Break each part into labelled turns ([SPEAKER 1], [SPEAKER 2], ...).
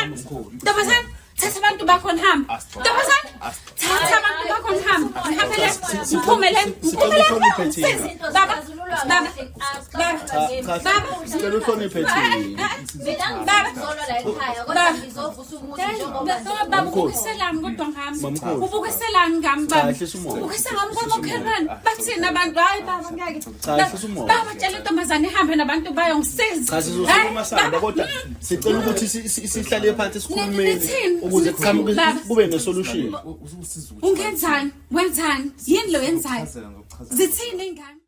[SPEAKER 1] Ntombazane, ntombazane, thatha abantu bakho nihambe. Ntombazane, thatha abantu bakho nihambe. Nihambe le, niphume le, niphume le. Baba, baba, baba, baba.
[SPEAKER 2] Sicela uhloniphe thina.
[SPEAKER 3] Mina ngizolwa la ekhaya kodwa ngizovusa umuzi njengoba
[SPEAKER 1] Baba, ubukiselani kodwa ngami?
[SPEAKER 2] Mamkhulu.
[SPEAKER 1] Ubukiselani ngami baba?
[SPEAKER 2] Cha, ehlisa umoya.
[SPEAKER 1] Ubukisa ngami kwamakhelwane. Bathini abantu? Hayi baba ngeke.
[SPEAKER 2] Cha, ehlisa umoya.
[SPEAKER 1] Baba tshela intombazane ihambe nabantu bayo ngisize.
[SPEAKER 2] Cha sizosukuma sihamba kodwa sicela ukuthi sihlale phansi sikhulumeni
[SPEAKER 1] Nithini?
[SPEAKER 2] ukuze kuqhamuke
[SPEAKER 1] Baba.
[SPEAKER 2] kube ne-solution.
[SPEAKER 1] Ungenzani? Wenzani? Yini lo yenzayo? Zithini ingane?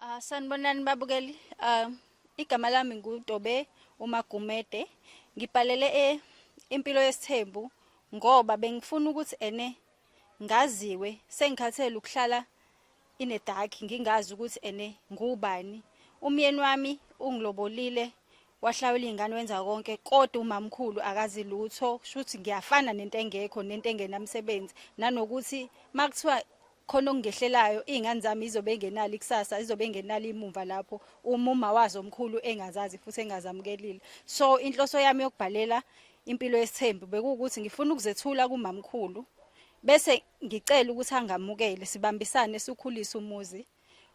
[SPEAKER 4] Ah, sanibonani babukeli. Ah, igama lami nguDobe uMagumede. Ngibhalele e impilo yesithembu ngoba bengifuna ukuthi ene ngaziwe sengikhathele ukuhlala in a dark ngingazi ukuthi ene ngubani. Umyeni wami ungilobolile wahlawula ingane wenza konke kodwa umamkhulu akazi lutho shuthi ngiyafana nento engekho nento engenamsebenzi nanokuthi makuthiwa khona okungehlelayo iy'ngane zami izobe engenalo ikusasa izobe engenalo imumva lapho uma uma wazo omkhulu engazazi futhi engazamukelile. So inhloso yami yokubhalela impilo yesithembu bekuwukuthi ngifuna ukuzethula kumamkhulu bese ngicela ukuthi angamukele sibambisane sikhulise umuzi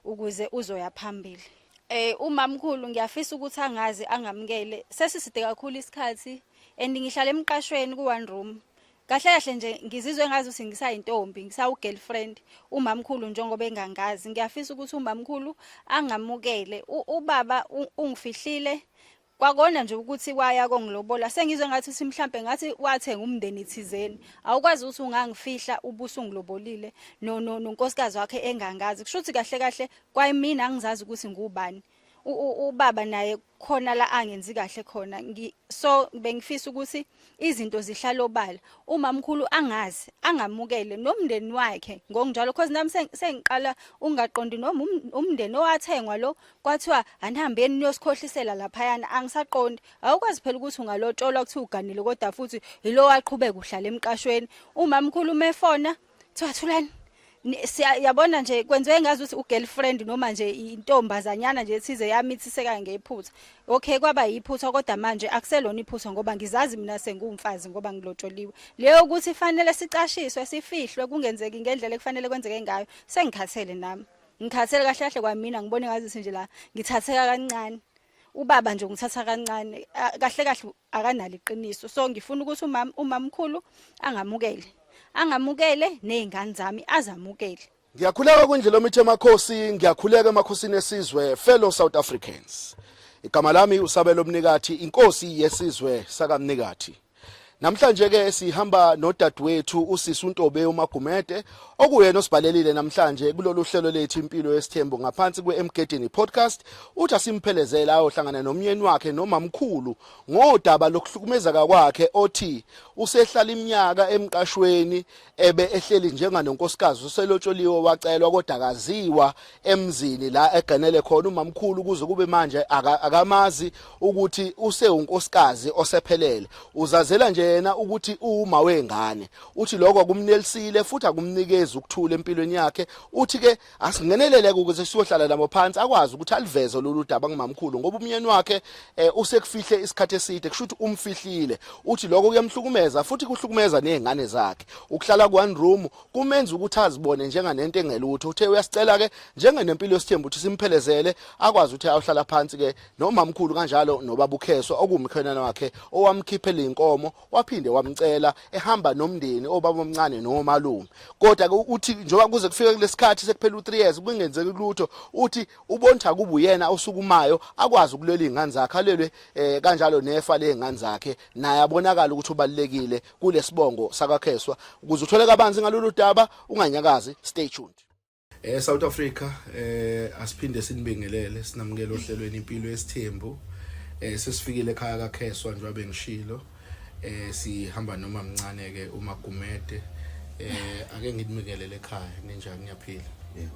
[SPEAKER 4] ukuze uzoya phambili. Umamkhulu ngiyafisa ukuthi angazi angamukele. Sesiside kakhulu isikhathi and ngihlala emqashweni ku one room. Kahle kahle nje ngizizwe ngazi ukuthi ngisayintombi, ngisawu girlfriend umamkhulu njengoba engangazi. Ngiyafisa ukuthi umamkhulu angamukele. Ubaba ungifihlile kwakona nje ukuthi waya kongilobola sengizwe ngathi uthi mhlambe ngathi wathenga umndeni thizeni awukwazi ukuthi ungangifihla ubusungilobolile no no nonkosikazi wakhe engangazi kusho ukuthi kahle kahle kwayimina angizazi ukuthi ngubani ubaba naye khona la angenzi kahle khona so bengifisa ukuthi izinto zihlale obala umamkhulu angazi angamukele nomndeni wakhe ngokunjalo cause nami sengiqala ungaqondi noma umndeni owathengwa lo kwathiwa anihambeni niyosikhohlisela laphayana angisaqondi awukwazi phela ukuthi ungalotsholwa kuthiwa uganile kodwa futhi yilo waqhubeka uhlala emqashweni umamkhulu umefona kuthiwa thulani siyabona nje kwenziwe ngazi ukuthi ugirlfriend noma nje intombazanyana nje ethize yamithiseka ngephutha okay kwaba yiphutha kodwa manje akuselona iphutha ngoba ngizazi mina sengumfazi ngoba ngilotsholiwe leyo ukuthi fanele sicashiswe sifihlwe kungenzeki ngendlela ekufanele kwenzeke ngayo sengikhathele nami ngikhathele kahle kahle kwamina ngibone ngazi nje la ngithatheka kancane ubaba nje ungithatha kancane kahle kahle akanalo iqiniso so ngifuna ukuthi umama umamkhulu angamukele angamukele nezingane zami azamukele.
[SPEAKER 2] Ngiyakhuleka kwindlu lomithi emakhosi ngiyakhuleka emakhosini esizwe fellow South Africans igama lami usabelo mnikathi inkosi yesizwe sakamnikathi Namhlanje ke sihamba nodadewethu usisi uNtobe uMagumede okuyena osibhalelile namhlanje kulolu hlelo lethu impilo yesithembu ngaphansi kweMgedeni podcast uthi asimphelezela ayohlangana nomyeni wakhe nomamkhulu ngodaba lokuhlukumezeka kwakhe othi usehlala iminyaka emqashweni ebe ehleli njenganonkosikazi uselotsholiwe wacelwa kodwa akaziwa emzini la eganele khona umamkhulu kuze kube manje akamazi ukuthi usewunkosikazi osephelele uzazela nje yena ukuthi uwuma wengane uthi lokho akumnelisile futhi akumnikezi ukuthula empilweni yakhe uthi ke asingenelele ukuze siyohlala nabo phansi akwazi ukuthi aliveze lolu daba kumamkhulu ngoba umyeni wakhe eh, usekufihle isikhathi eside kusho ukuthi umfihlile uthi lokho kuyamhlukumeza futhi kuhlukumeza nezingane zakhe ukuhlala ku one room kumenza ukuthi azibone njenganento engelutho uthe uyasicela ke njengenempilo yesithembu ukuthi simphelezele akwazi ukuthi ayohlala phansi ke nomamkhulu kanjalo nobaba uKheswa okuwumkhwenyana wakhe owamkhiphela inkomo waphinde wamcela ehamba nomndeni obaba omncane nomalume kodwa ke uthi njengoba kuze kufike kulesikhathi sekuphela u3 years kungenzeki lutho uthi ubonitha kuba uyena osukumayo akwazi ukulwela izingane zakhe alwelwe eh, kanjalo nefa lezingane zakhe naye abonakala ukuthi ubalekile kulesibongo sakakheswa ukuze uthole kabanzi ngalolu daba unganyakazi stay tuned South Africa asiphinde sinibingelele sinamukele ohlelweni impilo yesithembu sesifikile ekhaya kaKheswa njengoba bengishilo sihamba noma mncane ke uMagumede ake nginibikelele ekhaya ninjani niyaphila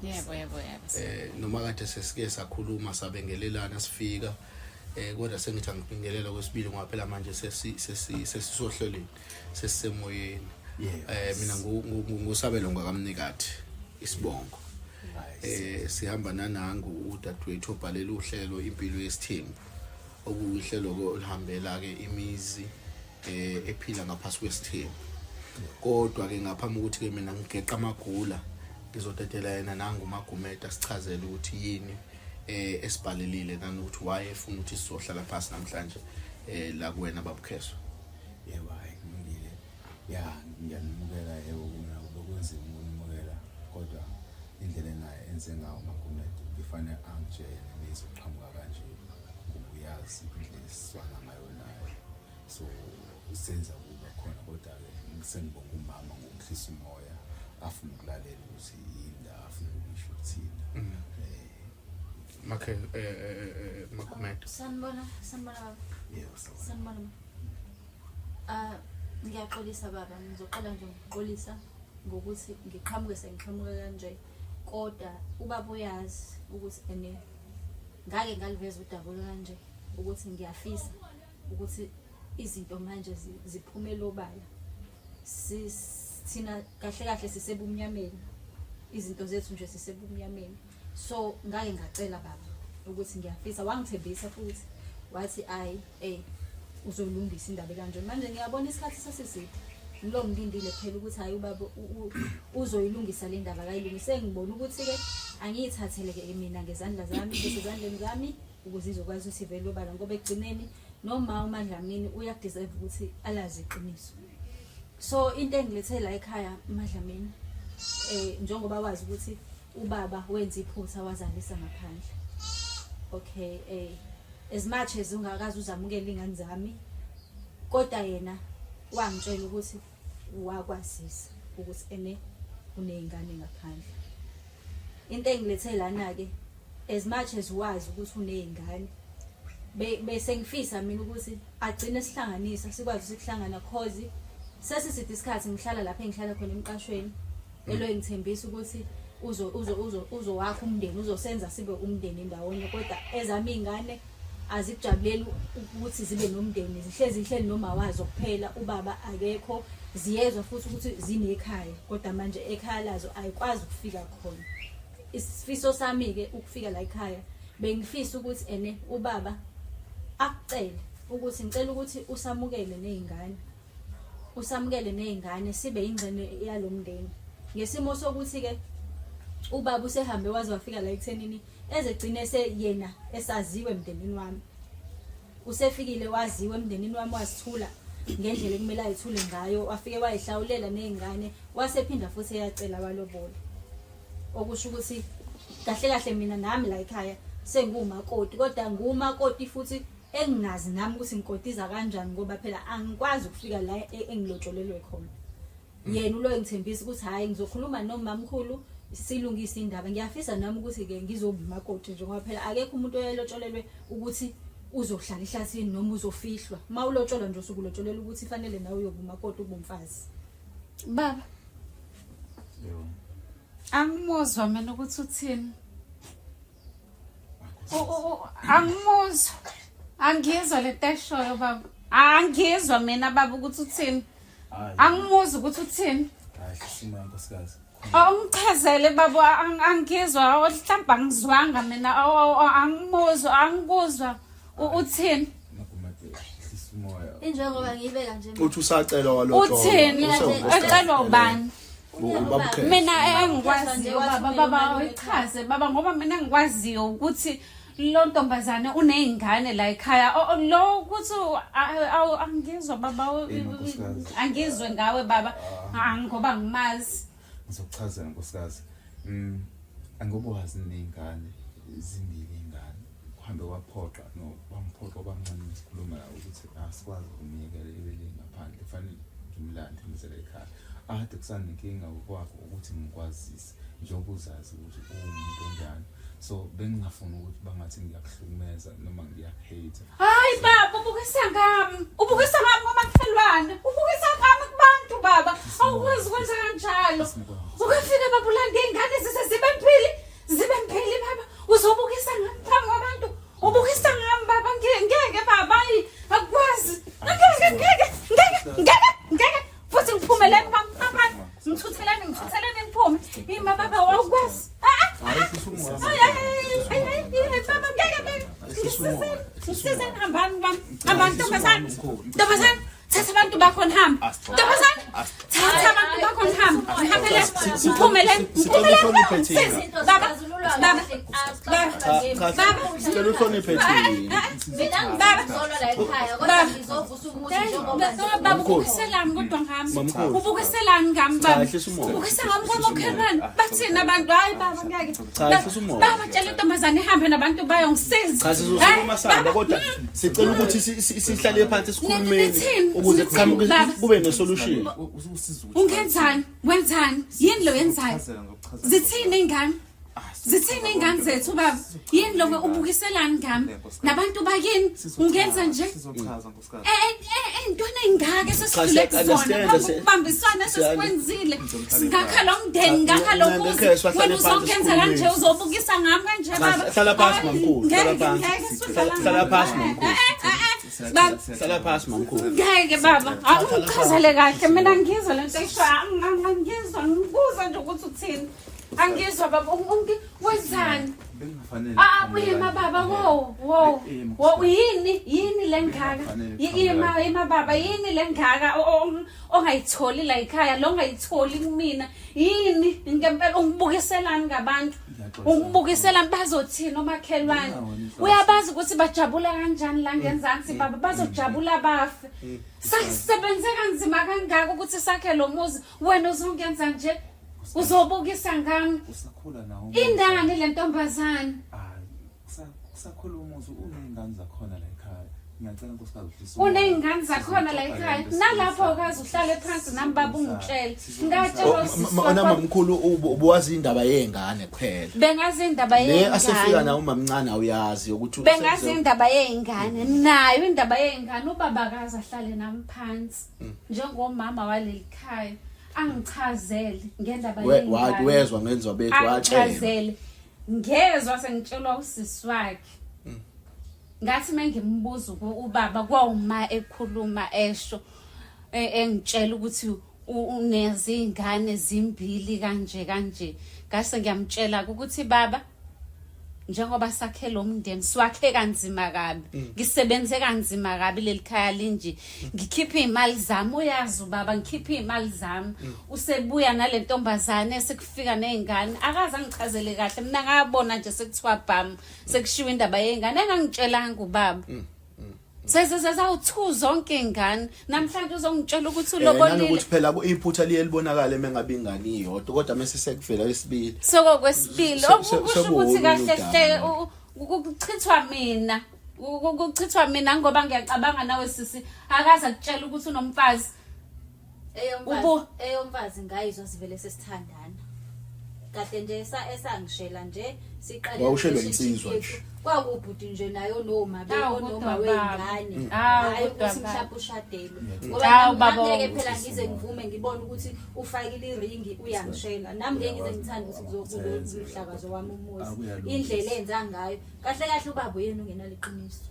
[SPEAKER 1] Yebo yebo yebo.
[SPEAKER 2] Noma kade sesike sakhuluma sabengelelana sifika kodwa sengithi angibingelela kwesibili ngoba phela manje sesi sesi sesisohlelweni sesisemoyeni mina ngusabelo ngakamnikathi isibongo sihamba nanangu udadewethu obhalela uhlelo impilo yesithembu okuyihlelo ke olihambela ke imizi. eh ephila ngaphasi kwesithembu kodwa ke ngaphambi ukuthi ke mina ngigeqa amagula ngizodedela yena nangu uMagumede asichazele ukuthi yini eh esibhalelile nanokuthi why efuna ukuthi sizohlala phansi namhlanje eh la kuwena babukheswa
[SPEAKER 5] Yebo, hhayi kulungile. Ya, ngiyanimukela yebo kumina bekunzima ukunimukela kodwa indlela enayo enze ngawo uMagumede ngifanele angitshele nezoqhamuka kanje ngoba uyazi indlela esizwana ngayo naye. So senza kuba khona kodwa-ke sengibonga umama ngokuhlisa umoya afune ukulalela ukuthi yini la afuna ukuyisho kuthina.
[SPEAKER 2] Makhe Magumede.
[SPEAKER 3] Sanibona, sanibona baba.
[SPEAKER 5] Yebo, sawubona.
[SPEAKER 3] Sanibona ma. Ah, ngiyaxolisa baba, ngizoqala nje ngokuxolisa ngokuthi ngiqhamuke sengiqhamuke kanje. Kodwa ubaba uyazi ukuthi ene ngake ngaliveza udaba kanje ukuthi ngiyafisa ukuthi izinto manje ziphume lobala. Thina kahle kahle sisebumnyameni. Izinto zethu nje sisebumnyameni. So ngake ngacela baba ukuthi ngiyafisa wangithembisa futhi wathi ayi eh uzolungisa indaba kanje manje ngiyabona isikhathi sesiside ngilo ngilindile phela ukuthi hayi ubaba uzoyilungisa le ndaba kayilungise ngibona ukuthi ke angiyithathele ke mina ngezandla zami ngisezandleni zami ukuze izokwazi ukuthi ivele obala ngoba ekugcineni noma uMadlamini uyakudeserve ukuthi alazi iqiniso so into engilethe la ekhaya uMadlamini eh njengoba wazi ukuthi ubaba wenza iphutha wazalisa ngaphandle okay eh as much as ungakaze uzamukele ingane zami kodwa yena wangitshela ukuthi wakwazisa ukuthi ene uneyingane ngaphandle into engilethe lana ke as much as wazi ukuthi uneyingane bese ngifisa mina ukuthi agcine sihlanganisa sikwazi ukuhlangana cause sesiside isikhathi ngihlala lapha engihlala khona emqashweni elo engithembisa ukuthi uzo uzo uzo uzowakha umndeni uzosenza sibe umndeni ndawonye kodwa ezami izingane azikujabuleli ukuthi zibe nomndeni zihlezi zihleli noma wazo kuphela ubaba akekho ziyezwa futhi ukuthi zinekhaya kodwa manje ekhaya lazo ayikwazi ukufika khona isifiso sami ke ukufika la ekhaya bengifisa ukuthi ene ubaba akucele ukuthi ngicela ukuthi usamukele nezingane usamukele nezingane sibe ingxenye yalomndeni ngesimo sokuthi ke ubaba usehambe waze wafika la ekuthenini ezegcine seyena esaziwe emndenini wami usefikile waziwe emndenini wami wasithula ngendlela ekumele ayithule ngayo wafike wayihlawulela nezingane wasephinda futhi eyacela walobola okusho ukuthi kahle kahle mina nami la ekhaya sengumakoti kodwa ngumakoti futhi engingazi nami ukuthi ngikotiza kanjani ngoba phela angikwazi ukufika la e, engilotsholelwe khona yena ulo engithembisa ukuthi hayi ngizokhuluma nomamkhulu silungise indaba ngiyafisa nami ukuthi ke ngizoba umakoti nje ngoba phela akekho umuntu oyelotsholelwe ukuthi uzohlala ehlathini noma uzofihlwa uma ulotsholwa nje usuke ulotsholelwa ukuthi fanele nawe uyoba umakoti ube umfazi
[SPEAKER 1] baba
[SPEAKER 5] Yebo.
[SPEAKER 1] Angimuzwa mina ukuthi uthini. Angimuzwa. Angizwa lento eshoyo baba. Angizwa mina baba ukuthi uthini. Angimuzwa ukuthi uthini.
[SPEAKER 5] Hayi sima nkosikazi.
[SPEAKER 1] Awungichazele baba angizwa mhlawumbe angizwanga mina angimuzwa angikuzwa uthini.
[SPEAKER 3] Injengoba ngiyibeka nje.
[SPEAKER 2] Uthi usacelwa walotsholo.
[SPEAKER 1] Uthini? Ecelwa ubani? Mina engikwaziyo baba baba uyichaze baba ngoba mina engikwaziyo ukuthi lo ntombazane uney'ngane la ekhaya lo ukuthi angizwa baba angizwe ngawe baba ah. ngoba ngimazi
[SPEAKER 5] ngizokuchazela nkosikazi um angoba wazi ney'ngane zimbili iy'ngane kuhambe kwaphoqa no wangiphoqa obamncane sikhuluma la ukuthi asikwazi ukumyekela ibele ngaphandle kufanele ngimlande ngizele ekhaya ade kusanenkinga ngokwakho ukuthi ngikwazise njengoba uzazi ukuthi uwumuntu onjani so bengingafuni ukuthi bangathi ngiyakuhlukumeza noma ngiyakuhate
[SPEAKER 1] hayi baba ubukisa ngami ubukisa ngami ngomakhelwane ubukisa ngami kubantu baba awukwazi ukwenza kanjalo ukafika baba ulande iy'ngane zize zibe mbili zibe mbili baba uzobukisa ngami phambi kwabantu ubukisa ngami baba ngeke baba ayi akukwazi ngeke ngeke ngeke ngeke ngeke futhi ngiphumeleni baba ngithutheleni ngithutheleni ngiphume ima baba awukwazi baba ngeke ngisizeni hambani baba hambani ntombazane ntombazane. Thatha abantu bakho nihambe. Ntombazane, thatha abantu bakho nihambe. Nihambe le, ngiphume le, ngiphume le. Baba, baba, baba, baba.
[SPEAKER 2] Sicela uhloniphe thina.
[SPEAKER 3] Mina ngizolwa la ekhaya kodwa ngizovusa umuzi njengoba
[SPEAKER 1] Baba ubukiselani kodwa ngami?
[SPEAKER 2] Mamkhulu.
[SPEAKER 1] Ubukiselani ngami
[SPEAKER 2] Cha,
[SPEAKER 1] baba?
[SPEAKER 2] ehlisa umoya.
[SPEAKER 1] Ubukisa ngami kwamakhelwane. Bathini abantu? Hayi baba ngeke.
[SPEAKER 2] Cha, ehlisa umoya.
[SPEAKER 1] Baba tshela intombazane ihambe nabantu bayo ngisize.
[SPEAKER 2] Cha sizosuka masamba kodwa sicela ukuthi sihlale phansi sikhulumeni
[SPEAKER 1] Nithini?
[SPEAKER 2] ukuze
[SPEAKER 1] Nithini,
[SPEAKER 2] kuqhamuke
[SPEAKER 1] baba?
[SPEAKER 2] kube ne-solution.
[SPEAKER 1] Ungenzani? Wenzani? Yini lo yenzayo? Zithini ingane? Zithini ingane zethu baba? Yini lo ubukiselani ngami? Nabantu bakini ungenza nje?
[SPEAKER 6] Sizochaza nkosikazi.
[SPEAKER 1] Ey'ntweni ey'ngaka esesidlule
[SPEAKER 2] Cha,
[SPEAKER 1] kuzona
[SPEAKER 2] siya-understand,
[SPEAKER 1] phambi kokubambiswana esesikwenzile ngakha lo mndeni ngakha lo
[SPEAKER 2] Ncane,
[SPEAKER 1] muzi
[SPEAKER 2] ekhaya siwahlale
[SPEAKER 1] wena
[SPEAKER 2] phansi
[SPEAKER 1] uzongenza kanje
[SPEAKER 2] sikhulume.
[SPEAKER 1] uzobukisa ngami kanje
[SPEAKER 2] Cha,
[SPEAKER 1] baba
[SPEAKER 2] hlala phansi,
[SPEAKER 1] Hayi,
[SPEAKER 2] mamkhulu, hlala
[SPEAKER 1] ngeke,
[SPEAKER 2] phansi.
[SPEAKER 1] ngeke sudlala
[SPEAKER 2] Hlala
[SPEAKER 1] ngami.
[SPEAKER 2] phansi, mamkhulu.
[SPEAKER 1] Eh, eh, eh, eh, baba
[SPEAKER 2] Hlala phansi mamkhulu.
[SPEAKER 1] ngeke baba awungichazele kahle mina ngizwe lento esho angizwa ngibuza nje ukuthi uthini angizwa baba wenzani
[SPEAKER 5] Bengingafanele
[SPEAKER 1] Ah,
[SPEAKER 5] ngiqhamuke
[SPEAKER 1] uyima
[SPEAKER 5] kanje.
[SPEAKER 1] baba wo wo
[SPEAKER 5] Ima,
[SPEAKER 1] wo yini yini le ngaka
[SPEAKER 5] Bengingafanele
[SPEAKER 1] ima
[SPEAKER 5] ngiqhamuke
[SPEAKER 1] ima baba yini le ngaka ongayitholi la ekhaya lo ongayitholi kumina yini ngempela ungibukiselani ngabantu
[SPEAKER 5] Ngiyaxolisa.
[SPEAKER 1] ungibukiselani bazothini omakhelwane
[SPEAKER 5] Nginawo inhloso.
[SPEAKER 1] uyabazi ukuthi bajabula kanjani la ngenzansi baba bazojabula bafe sasebenze kanzima kangaka ukuthi sakhe lo muzi wena uzongenza nje uzobukisa ngami
[SPEAKER 5] Usakhula nawo.
[SPEAKER 1] indani le ntombazane
[SPEAKER 5] Hayi, kusakhula umuzi uney'ngane zakhona la ekhaya. Ngiyacela nkosikazi uhlise umoya.
[SPEAKER 1] uney'ngane zakhona la
[SPEAKER 5] Sizoxoxa
[SPEAKER 1] ekhaya
[SPEAKER 5] le nto
[SPEAKER 1] nalapho
[SPEAKER 5] silungisa.
[SPEAKER 1] ukaze uhlale phansi nami baba ungitshele
[SPEAKER 5] Sizolungisa.
[SPEAKER 1] ngatshelwa
[SPEAKER 2] Oh,
[SPEAKER 1] usisi
[SPEAKER 2] Ona
[SPEAKER 1] wakho
[SPEAKER 2] mamkhulu ubuwazi indaba yey'ngane kuphela.
[SPEAKER 1] bengazi indaba
[SPEAKER 2] Le asefika
[SPEAKER 1] yey'ngane
[SPEAKER 2] nawo umamncane awuyazi ukuthi
[SPEAKER 1] bengazi indaba yey'ngane nayo indaba yey'ngane ubaba akaze ahlale nami phansi njengomama waleli khaya angichazele ngendaba yey'ngane.
[SPEAKER 2] Wezwa ngenzwa bethu watshela.
[SPEAKER 1] Angichazele ngezwa sengitshelwa usisi wakhe ngathi mengimbuza ubaba kwawuma ekhuluma esho engitshela ukuthi unezingane zimbili kanje kanje ngase ngiyamtshela ukuthi baba njengoba sakhe lo mndeni siwakhe kanzima kabi ngisebenze kanzima kabi leli khaya linje ngikhiphe imali zami uyazi ubaba ngikhiphe imali zami usebuya nale ntombazane sekufika nezingane akaze angichazele kahle mina ngabona nje sekuthiwa bham sekushiwa indaba yey'ngane engangitshelanga ubaba sezezawu-two zonke iy'ngane namhlanje uzongitshela ukuthi ulobolile
[SPEAKER 2] Nanokuthi phela iphutha liye libonakale mengabe ingane iyodwa kodwa mase sekuvela isibili
[SPEAKER 1] sokokwesibili okusho ukuthi kahle hle kuchithwa mina kuchithwa mina ngoba ngiyacabanga nawe sisi akaze akutshela ukuthi unomfazi
[SPEAKER 3] Eyomfazi ngayizwa sivele sesithandana. Kade nje esangishela nje siqale
[SPEAKER 2] Wawushelwa
[SPEAKER 3] relationship
[SPEAKER 2] insizwa
[SPEAKER 3] yethu.
[SPEAKER 2] nje.
[SPEAKER 3] Kwakubhuti nje naye onoma
[SPEAKER 1] Awu,
[SPEAKER 3] onoma
[SPEAKER 1] kodwa
[SPEAKER 3] wey'ngane.
[SPEAKER 1] baba. Awu,
[SPEAKER 3] Hhayi
[SPEAKER 1] kodwa
[SPEAKER 3] ukuthi
[SPEAKER 1] baba.
[SPEAKER 3] mhlawumbe ushadelwe. Ngoba
[SPEAKER 1] Awu,
[SPEAKER 3] nami
[SPEAKER 1] baba.
[SPEAKER 3] ngeke phela ngize ngivume ngibone ukuthi ufakile iringi uyangishela. Nami ngeke ngize ngithande ukuthi kuzokuhlakazo wami umuzi.
[SPEAKER 5] Akuyalungisa.
[SPEAKER 3] Indlela enza ngayo. Kahle kahle ubaba uyena ungenalo iqiniso.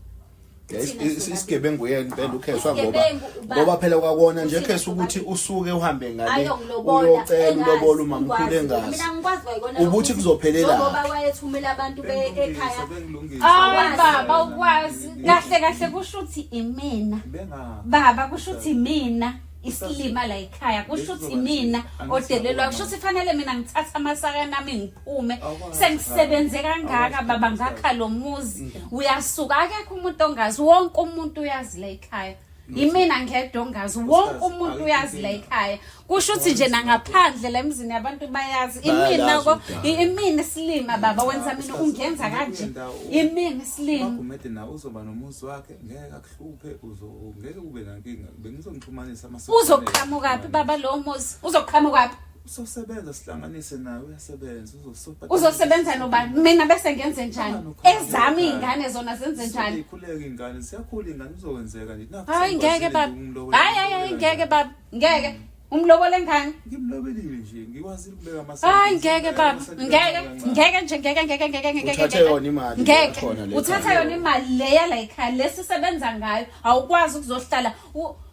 [SPEAKER 2] Isigebengu yena impela ukheswa ngoba
[SPEAKER 3] Isigebengu ubaba.
[SPEAKER 2] ngoba phela kwakona nje
[SPEAKER 3] Uthina
[SPEAKER 2] kheswa ukuthi
[SPEAKER 3] sobabili.
[SPEAKER 2] usuke uhambe ngale
[SPEAKER 3] Ayongilobola
[SPEAKER 2] uyocela
[SPEAKER 3] engazi,
[SPEAKER 2] ulobola umamkhulu
[SPEAKER 3] ngikwazi.
[SPEAKER 2] engazi
[SPEAKER 3] Mina ngikwazi kwayikona
[SPEAKER 2] Ubuthi
[SPEAKER 3] ukuthi
[SPEAKER 2] kuzophelela
[SPEAKER 3] njengoba wayethumela abantu ekhaya
[SPEAKER 5] Bengilungisa.
[SPEAKER 1] Hayi
[SPEAKER 3] Awazi.
[SPEAKER 1] baba ukwazi kahle kahle kusho ukuthi imina
[SPEAKER 5] Benga
[SPEAKER 1] baba kusho ukuthi imina isilima la ekhaya kusho ukuthi imina odelelwa kusho ukuthi fanele mina ngithatha amasaka nami ngiphume sengisebenze kangaka baba ngakha lo muzi uyasuka akekho umuntu ongazi wonke umuntu uyazi la ekhaya imina ngedwa ongazi wonke umuntu uyazi la ekhaya kusho ukuthi nje nangaphandle la emzini yabantu bayazi imina ko imina isilima baba wenza mina ungenza kanje imina isilima
[SPEAKER 5] Magumede nawe uzoba nomuzi wakhe ngeke akuhluphe uzo ngeke ube nankinga bengizongixhumanisa ama
[SPEAKER 1] uzoqhamukaphi baba lowo muzi uzoqhamukaphi
[SPEAKER 5] uzosebenza sihlanganise nawe uyasebenza uzosopa
[SPEAKER 1] uzosebenza nobani mina bese ngenze njani ezami iy'ngane zona zenze njani
[SPEAKER 5] ikhuleke ingane siyakhula ingane uzokwenzeka nje Nakhu
[SPEAKER 1] hayi ngeke
[SPEAKER 5] sengikwazile
[SPEAKER 1] baba
[SPEAKER 5] nje ukumlobola,
[SPEAKER 1] hayi hayi hayi
[SPEAKER 5] ngimlobola
[SPEAKER 1] ngeke
[SPEAKER 5] kanjani.
[SPEAKER 1] baba ngeke umlobole ngani
[SPEAKER 5] ngimlobelile nje ngikwazile ukubeka amasenti
[SPEAKER 1] hayi ngeke baba ngeke ngeke nje ngeke ngeke ngeke ngeke
[SPEAKER 2] Uthathe
[SPEAKER 1] ngeke.
[SPEAKER 2] yona imali
[SPEAKER 1] ngeke
[SPEAKER 2] yakhona le
[SPEAKER 1] uthatha
[SPEAKER 2] ekhaya.
[SPEAKER 1] yona imali leya la ekhaya lesisebenza ngayo awukwazi ukuzohlala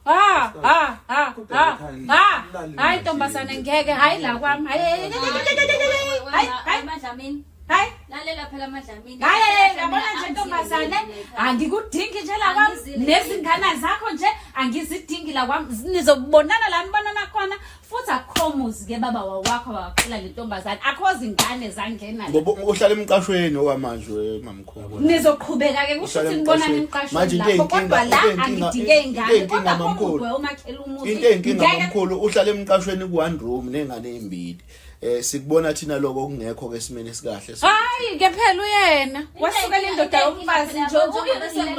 [SPEAKER 1] ha ha ha
[SPEAKER 5] Kodwa
[SPEAKER 1] ha
[SPEAKER 5] ekhaya
[SPEAKER 1] ha
[SPEAKER 5] ngilali
[SPEAKER 1] hayi
[SPEAKER 5] nje.
[SPEAKER 1] ntombazane ngeke hayi la kwami hayi hayi hayi
[SPEAKER 3] Madlamini
[SPEAKER 1] hayi
[SPEAKER 3] lalela.
[SPEAKER 4] Lalela phela amadlamini.
[SPEAKER 1] Hayi yabona nje ntombazane angikudingi nje la kwami nezingane zakho nje angizidingi la kwami nizobonana la nibonana khona futhi akukho muzi ke baba wawakho wakhela le ntombazane akho zingane zangena la.
[SPEAKER 2] Ngoba uhlala emqashweni okwamanje mamkhulu.
[SPEAKER 1] Nizoqhubeka ke kusho
[SPEAKER 2] Uhlala
[SPEAKER 1] ukuthi nibonana
[SPEAKER 2] emqashweni. Manje
[SPEAKER 1] emqashweni
[SPEAKER 2] into
[SPEAKER 1] lapho kodwa
[SPEAKER 2] eyinkinga-
[SPEAKER 1] la
[SPEAKER 2] into eyinkinga-
[SPEAKER 1] angidinge
[SPEAKER 2] into
[SPEAKER 1] ingane
[SPEAKER 2] eyinkinga,
[SPEAKER 1] kodwa akho
[SPEAKER 2] mamkhulu.
[SPEAKER 1] muntu omakhela umuzi
[SPEAKER 2] Into eyinkinga
[SPEAKER 1] Ngeke-
[SPEAKER 2] mamkhulu uhlala emqashweni ku one room nengane ezimbili. Eh sikubona thina lokho okungekho ke esimeni esikahle.
[SPEAKER 1] Hayi ke phela uyena wasukela indoda yomfazi nje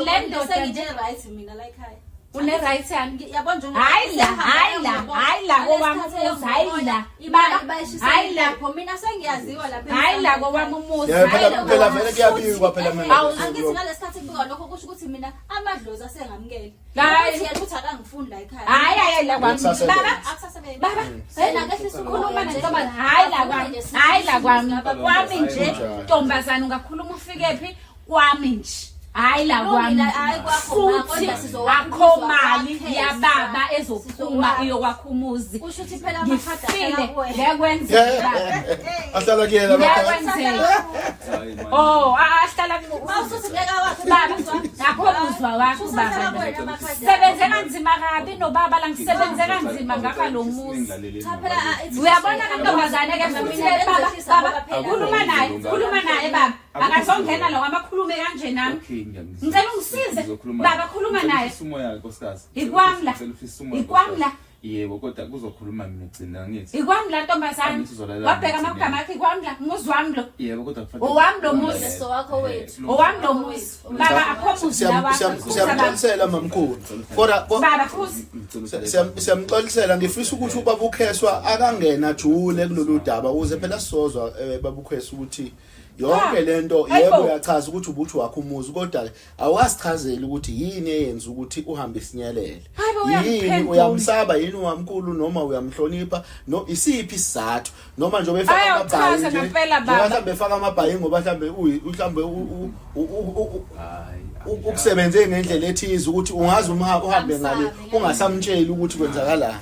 [SPEAKER 1] le ndoda nje
[SPEAKER 4] right mina la ekhaya.
[SPEAKER 1] une right yani
[SPEAKER 4] Yabo nje
[SPEAKER 1] Hayi la, hayi la, hayi la kowami umuzi, hayi la. Baba, hayi la.
[SPEAKER 4] Mina sengiyaziwa lapha.
[SPEAKER 1] Hayi la kowami umuzi.
[SPEAKER 2] Yeah,
[SPEAKER 1] hayi
[SPEAKER 2] phela
[SPEAKER 1] la
[SPEAKER 2] phela
[SPEAKER 1] kowami.
[SPEAKER 2] vele kuyabikwa phela mina.
[SPEAKER 1] Awu,
[SPEAKER 4] Angithi ngalesikhathi kubikwa lokho kusho ukuthi mina amadlozi asengamukele.
[SPEAKER 1] Hayi.
[SPEAKER 4] Ukuthi yena uthi akangifuni la ekhaya.
[SPEAKER 1] Hayi hayi la kwami.
[SPEAKER 2] Akusasebenzi.
[SPEAKER 1] Baba,
[SPEAKER 4] Akusasebenzi.
[SPEAKER 1] baba,
[SPEAKER 4] Yena akehlisa
[SPEAKER 1] khuluma nentombazane. Hayi la kwami. Hayi la kwami. Kwami nje ntombazane ungakhuluma ufike phi? Kwami nje. Hayi la kwami.
[SPEAKER 4] Kulungile, hayi kwakho, ma,
[SPEAKER 1] Futhi
[SPEAKER 4] kodwa sizowakha
[SPEAKER 1] akho
[SPEAKER 4] umuzi
[SPEAKER 1] mali
[SPEAKER 4] wakwakhe,
[SPEAKER 1] yababa ezophuma
[SPEAKER 4] sizowakha.
[SPEAKER 1] iyokwakha umuzi.
[SPEAKER 4] Kusho ukuthi phela amakhadi ahlala
[SPEAKER 1] Ngifile
[SPEAKER 4] kuwena.
[SPEAKER 1] ngekwenzeka.
[SPEAKER 2] Ahlala kuyena bakhe.
[SPEAKER 1] Ngekwenzeka. Oh, ahlala ku
[SPEAKER 4] Mawusuthi ngeke awakhe
[SPEAKER 1] baba akho muzwa wakho
[SPEAKER 4] Usahlala
[SPEAKER 1] baba
[SPEAKER 4] kuwena amakhadi.
[SPEAKER 1] sebenze kanzima kabi nobaba la ngisebenze kanzima ngakha lo muzi
[SPEAKER 4] Cha phela
[SPEAKER 1] uyabona ke ntombazane ke futhi ke baba baba khuluma naye khuluma naye baba akazongena lo amakhulume kanje nami
[SPEAKER 5] Okay, ngiyakuzwa.
[SPEAKER 1] Ngicela ungisize.
[SPEAKER 5] Ngizokhuluma
[SPEAKER 1] Baba,
[SPEAKER 5] naye.
[SPEAKER 1] khuluma
[SPEAKER 5] Ngicela
[SPEAKER 1] naye.
[SPEAKER 5] uhlise umoya nkosikazi.
[SPEAKER 1] Ikwami la.
[SPEAKER 5] Ngicela uhlise umoya,
[SPEAKER 1] Ikwami la.
[SPEAKER 5] nkosikazi. Yebo, kodwa kuzokhuluma mina gcina ngithi.
[SPEAKER 1] ikwami la ntombazane
[SPEAKER 5] Angithi uzolalela
[SPEAKER 1] wabheka
[SPEAKER 5] mina
[SPEAKER 1] amagama akhe ikwami la umuzi wami lo
[SPEAKER 5] Yebo, kodwa kufanele.
[SPEAKER 1] Owami lo muzi.
[SPEAKER 4] So wakho wethu.
[SPEAKER 1] owami lo muzi baba akho muzi la wakho
[SPEAKER 2] Siyamxolisela mamkhulu. Kodwa
[SPEAKER 1] baba khuza
[SPEAKER 2] siyamxolisela ngifisa ukuthi ubaba uKheswa akangena jule kulolu daba ukuze phela sizozwa eh, baba uKheswa ukuthi yonke
[SPEAKER 1] Ah,
[SPEAKER 2] lento
[SPEAKER 1] hayibo.
[SPEAKER 2] yebo uyachaza ukuthi ubuthi wakho umuzi kodwa ke awukasichazeli ukuthi yini eyenza ukuthi uhambe isinyelele
[SPEAKER 1] Hayibo,
[SPEAKER 2] yini
[SPEAKER 1] uyamphendula.
[SPEAKER 2] uyamsaba yini umamkhulu noma uyamhlonipha no isiphi isizathu noma njengoba efaka
[SPEAKER 1] Ayi,
[SPEAKER 2] amabhayi
[SPEAKER 1] awuchaze
[SPEAKER 2] nje
[SPEAKER 1] ngempela,
[SPEAKER 2] njengoba
[SPEAKER 1] baba.
[SPEAKER 2] mhlawumbe efaka amabhayi ngoba mhlawumbe uyi- mhlawumbe u- u- u- u- ukusebenze ngendlela ethize ukuthi ungaze uhambe ngale ungasamtsheli ukuthi kwenzakalani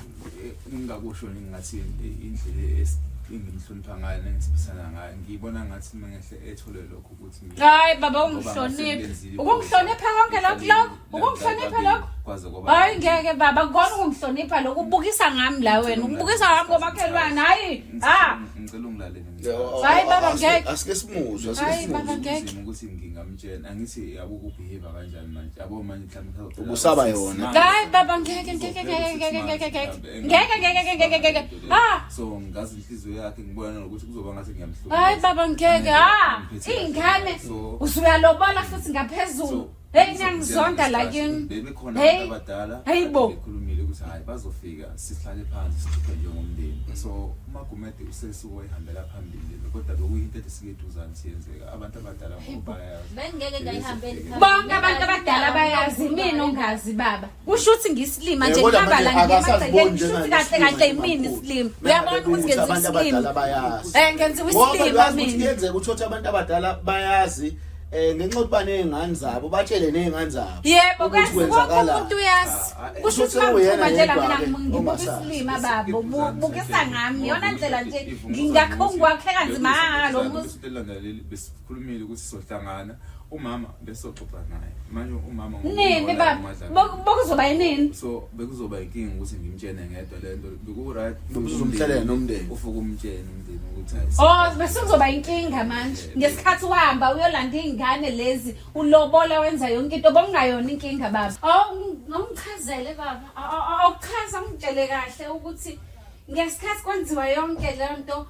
[SPEAKER 5] ngingakusho ngingathi indlela engimhlonipha ngayo nengisiphisana ngayo ngiyibona ngathi uma ngehle ethole lokho ukuthi
[SPEAKER 1] hayi baba ungihloniphe ukungihlonipha konke lokho lokho ukungihlonipha lokho hayi ngeke baba kona ukungihlonipha lokho ubukisa ngami la wena ubukisa ngami komakhelwane hayi ha
[SPEAKER 5] ngicela ungilalele
[SPEAKER 1] Hayi baba ngeke.
[SPEAKER 2] Asike simuzwe, asike
[SPEAKER 1] Hayi baba
[SPEAKER 2] simuzwe.
[SPEAKER 1] ngeke.
[SPEAKER 5] ukuthi ngingamtshela angithi yabo ukubehave kanjani manje yabo manje mhlawumbe
[SPEAKER 2] Ubusaba yona.
[SPEAKER 1] Hayi baba ngeke ngeke ngeke ngeke ngeke ngeke. Ngeke ngeke ngeke ngeke. Ah
[SPEAKER 5] so ngazi inhliziyo yakhe ngibona nokuthi kuzoba ngathi ngiyamhlupha.
[SPEAKER 1] Hayi baba ngeke. Ah ingane usuyalobola futhi ngaphezulu. Hey niyangizonda la kini.
[SPEAKER 5] Bebekhona
[SPEAKER 1] Hey.
[SPEAKER 5] abantu abadala
[SPEAKER 1] Hey bo.
[SPEAKER 5] bekhulumile ukuthi hayi bazofika sihlale phansi sixoxe njengomndeni. So uMagumede usesuke wayihambela phambili kodwa bekuyinto ethi sike eduzane siyenzeka abantu abadala ngoba bayazi.
[SPEAKER 4] Bengeke ngayihambeli phambili.
[SPEAKER 1] Bonke abantu abadala bayazi mina ongazi baba. Kusho ukuthi ngisilima nje
[SPEAKER 2] Eh, kodwa
[SPEAKER 1] ngihamba la
[SPEAKER 2] manje
[SPEAKER 1] ngiye
[SPEAKER 2] akasaziboni
[SPEAKER 1] emagcekeni kusho ukuthi kahle kahle yimina isilima. Uyabona ukuthi ngenza
[SPEAKER 2] abantu
[SPEAKER 1] isilima.
[SPEAKER 2] abadala bayazi.
[SPEAKER 1] Eh ngenziwa
[SPEAKER 2] Ngoba
[SPEAKER 1] isilima
[SPEAKER 2] uyazi ukuthi
[SPEAKER 1] mina.
[SPEAKER 2] kuyenzeka ukuthi uthi abantu abadala bayazi eh ngenxa yokuba nezingane zabo batshele nezingane zabo
[SPEAKER 1] Yebo
[SPEAKER 2] ukuthi
[SPEAKER 1] kwazi wonke
[SPEAKER 2] kwenzakalani.
[SPEAKER 1] umuntu uyazi.
[SPEAKER 5] Ah, ah,
[SPEAKER 1] Kusho ukuthi
[SPEAKER 2] kusho ukuthi
[SPEAKER 1] mangiphuma nje la
[SPEAKER 2] uyena
[SPEAKER 1] mina
[SPEAKER 2] yedwa-ke
[SPEAKER 1] ngibuka
[SPEAKER 2] ongasazi.
[SPEAKER 1] isilima baba bukisa ngami yona ndlela nje ngingakho ngiwakhe kanzima lo muzi.
[SPEAKER 5] Elandeleli besikhulumile ukuthi sizohlangana umama besoxoxa naye manje umama
[SPEAKER 1] Nini baba bokuzoba yinini?
[SPEAKER 5] so bekuzoba inkinga ukuthi ngimtshene ngedwa lento beku right
[SPEAKER 2] Ubuzomhlalela nomndeni.
[SPEAKER 5] ufuke umtshene umndeni ukuthi hayi
[SPEAKER 1] Oh bese kuzoba inkinga manje ngesikhathi uhamba uyolanda izingane lezi ulobola wenza yonke into bokungayona inkinga baba. Oh ngichazele baba awuchaza ngitshele kahle ukuthi ngesikhathi kwenziwa yonke lento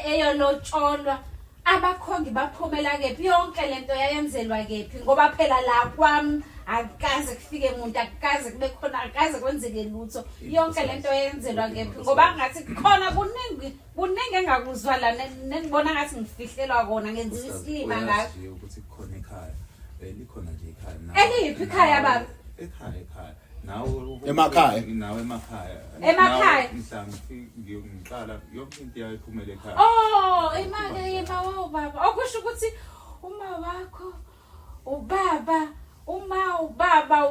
[SPEAKER 1] eyolotsholwa abakhongi baphumela kephi yonke lento yayenzelwa kephi ngoba phela la kwami akukaze kufike muntu akukaze kube khona akukaze kwenzeke lutho yonke lento yayenzelwa kephi ngoba ngathi khona kuningi kuningi engakuzwa la nenibona ngathi ngifihlelwa kona ngenziwa isilima ngayo
[SPEAKER 5] Uyazi nje ukuthi kukhona ekhaya eh, likhona nje ekhaya
[SPEAKER 1] Eliphi ikhaya, baba?
[SPEAKER 5] Ekhaya ekhaya nawe
[SPEAKER 2] Emakhaya?
[SPEAKER 5] nawe emakhaya
[SPEAKER 1] Emakhaya?
[SPEAKER 5] Nawe mhla ngiqala yonke into yayiphumela ekhaya
[SPEAKER 1] Oh, imake yema wo baba. Okusho ukuthi uma wakho ubaba Uma ubaba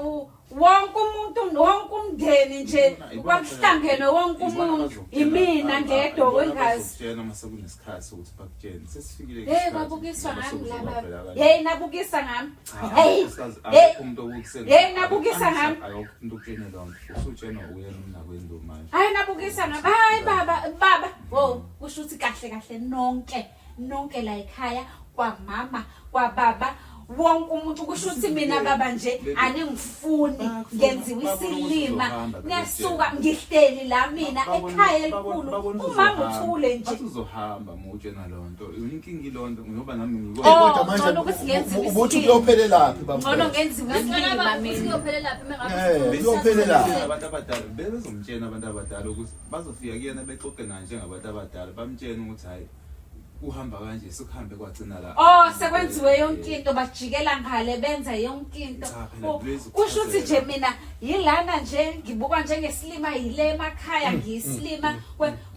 [SPEAKER 1] wonke umuntu wonke umndeni nje kwakuhlangene wonke umuntu imina ngedwa wengazi.
[SPEAKER 5] Bazokutshela uma sekunesikhathi sokuthi bakutshene. Sesifikile
[SPEAKER 1] Hey kwabukiswa ngami laba. Hey nabukisa ngami. Hey. Hey.
[SPEAKER 5] Umuntu okukuse.
[SPEAKER 1] Hey nabukisa ngami.
[SPEAKER 5] Akukho umuntu okutshene lonto. Usutshenwa uyena umnakwenu manje.
[SPEAKER 1] Hayi nabukisa ngami. Hayi baba baba. Wo kusho ukuthi kahle kahle nonke nonke la ekhaya kwamama kwababa wonke umuntu kusho ukuthi mina baba nje aningifuni ngenziwa isilima niyasuka ngihleli la mina ekhaya elikhulu umama uthule nje
[SPEAKER 5] Bathi uzohamba mutshena lonto. Inkinga ilonto ngoba nami ngikho.
[SPEAKER 1] Oh,
[SPEAKER 2] Kodwa manje
[SPEAKER 1] ngcono ukuthi ngenziwe
[SPEAKER 2] ubuthi
[SPEAKER 1] isilima.
[SPEAKER 2] kuyophelelaphi baba
[SPEAKER 1] ngcono ngenziwa isilima mina
[SPEAKER 3] Kuyophelelaphi uma ngabe
[SPEAKER 2] Eh, kuyophelelaphi
[SPEAKER 5] Abantu abadala bebezomtshena abantu abadala ukuthi bazofika kuyena bexoxe naye njengabantu abadala bamtshene ukuthi hayi kuhamba kanje sekuhambe kwagcina la.
[SPEAKER 1] Oh sekwenziwe yonke into bajikela ngale benza yonke into.
[SPEAKER 5] Cha, phela
[SPEAKER 1] Oh,
[SPEAKER 5] kulezi
[SPEAKER 1] Kusho ukuthi
[SPEAKER 5] kuchazela.
[SPEAKER 1] nje mina yilana nje ngibukwa njengesilima yile emakhaya ngiyisilima.